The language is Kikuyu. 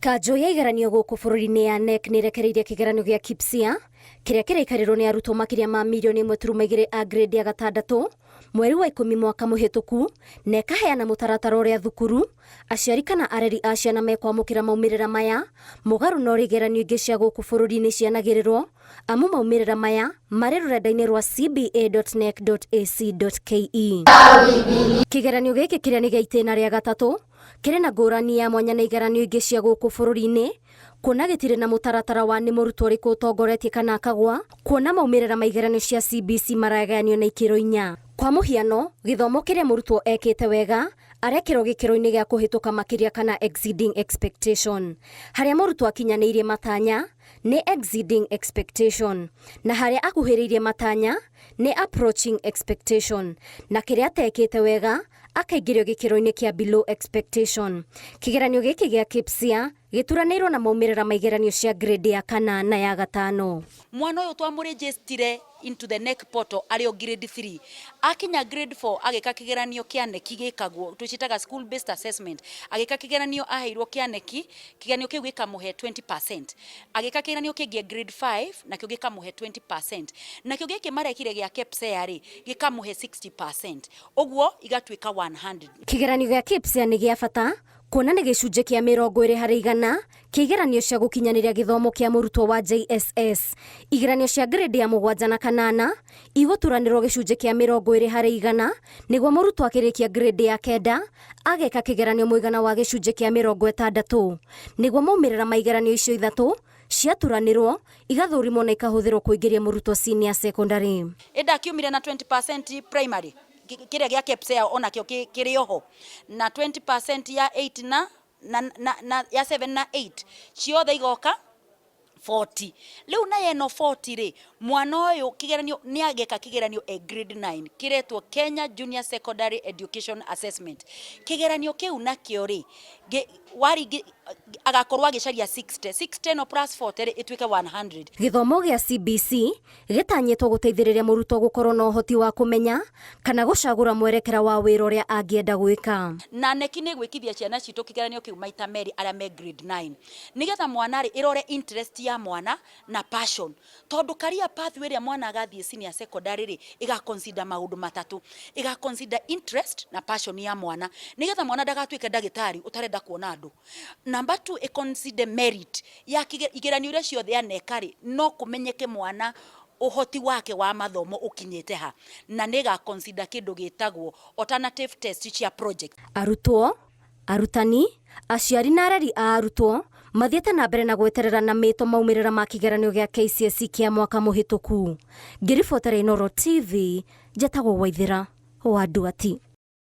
Kanjũ ya igeranio gũkũ bũrũri-inĩ ya KNEC nĩ ĩrekereirie kĩgeranio gĩa KPSEA kĩrĩa kĩraikarĩrwo nĩ arutwo makĩria ma mirioni 1.2 a grade ya gatandatũ mweri wa 10 mwaka mũhĩtũku na ĩkaheana mũtaratara ũrĩa thukuru, aciari kana areri a ciana mekwamũkĩra maumĩrĩra maya mũgarũ na ũrĩa igeranio ingĩ cia gũkũ bũrũri-inĩ cianagĩrĩrwo amu maumĩrĩra maya marĩ rũrenda-inĩ rwa cba.knec.ac.ke. Kĩgeranio gĩkĩ kĩrĩa nĩ gĩa itĩna rĩa gatatũ kĩrĩ na ngũrani ya mwanya na igeranio ingĩ cia gũkũ bũrũri-inĩ kuona gĩtirĩ na mũtaratara wa nĩ mũrutwo ũrĩkũ ũtongoretie kana akagwa kuona maumĩrĩra ma igeranio cia CBC maragayanio na ikĩro inya. Kwa mũhiano, gĩthomo kĩrĩa mũrutwo ekĩte wega arekĩrwo gĩkĩro-inĩ gĩa kũhĩtũka makĩria kana exceeding expectation. Harĩa mũrutwo akinyanĩirie matanya nĩ exceeding expectation na harĩa akuhĩrĩirie matanya nĩ approaching expectation na kĩrĩa atekĩte wega akaingĩrio gĩkĩro-inĩ kĩa below expectation. Kĩgeranio gĩkĩ gĩa KPSEA gĩturanĩirwo na maumĩrĩra ma igeranio cia grade ya kana na ya gatano. Mwana ũyũ twamũrĩnjĩstire into the KNEC portal arĩ o grade 3, akinya grade 4 agĩka kĩgeranio kĩa KNEC gĩkagwo twĩcitaga school based assessment. Agĩka kĩgeranio aheirwo kĩa KNEC, kĩgeranio kĩu gĩkamũhe 20%. Agĩka kĩgeranio kĩngĩ grade 5, nakĩo gĩkamũhe 20%. Nakĩo gĩkĩ marekire gĩa KPSEA rĩ, gĩkamũhe 60%, ũguo igatuĩka 100. Kĩgeranio gĩa KPSEA nĩ gĩa bata kuona nĩ gĩcunjĩ kĩa 20% kĩa igeranio cia gũkinyanĩria gĩthomo kĩa mũrutwo wa JSS. Igeranio cia grade ya mũgwanja na kanana igũturanĩrwo gĩcunjĩ kĩa 20% nĩguo mũrutwo akĩrĩkia grade ya kenda ageka kĩgeranio mũigana wa gĩcunjĩ kĩa 60 nĩguo maumĩrĩra ma igeranio icio ithatũ ciaturanĩrwo igathũrimwo na ikahũthĩrwo kũingĩria mũrutwo senior secondary. Ĩnda akiumire na 20% primary kĩrĩa gĩa KPSEA onakĩo kĩrĩ oho na 20% ya 8 na ya 7 na 8, ciothe igoka 40. Rĩu nayo ĩno 40 rĩ, mwana ũyũ kĩgeranio nĩ ageka kĩgeranio e grade 9 kĩretwo Kenya Junior Secondary Education Assessment. Kĩgeranio kĩu nakĩo rĩ, waringi agakorwo agĩcaria 60 60 no plus 40 rĩ, ĩtuĩke 100. Gĩthomo gĩa CBC gĩtanyĩtwo gũteithĩrĩria mũrutwo gũkorwo na ũhoti wa kũmenya kana gũcagũra mwerekera wa wĩra ũrĩa angĩenda gwĩka. Na KNEC nĩ gwĩkithia ciana citũ kĩgeranio kĩu maita merĩ arĩa me grade 9, nĩgetha mwana rĩ, ĩrore interest ya mwana na passion, tondũ career pathway ĩrĩa mwana agathiĩ senior secondary rĩ, ĩga consider maũndũ matatũ: ĩga consider interest na passion ya mwana, nĩgetha mwana ndagatuĩke ndagĩtarĩ ũtarenda kuona andũ. Number 2, ĩ consider merit ya igeranio iria ciothe aneka rĩ, no kũmenyeke mwana ũhoti wake wa mathomo ũkinyĩte ha, na nĩ ĩga consider kĩndũ gĩtagwo alternative test cia project. Arutwo, arutani, aciari na areri a arutwo mathiĩte na mbere na gweterera na mĩto maumĩrĩra ma kĩgeranio gĩa KCSE kĩa mwaka mũhĩtũku. Ngĩribotera Inooro TV, njetagwo Waithĩra wa Nduati.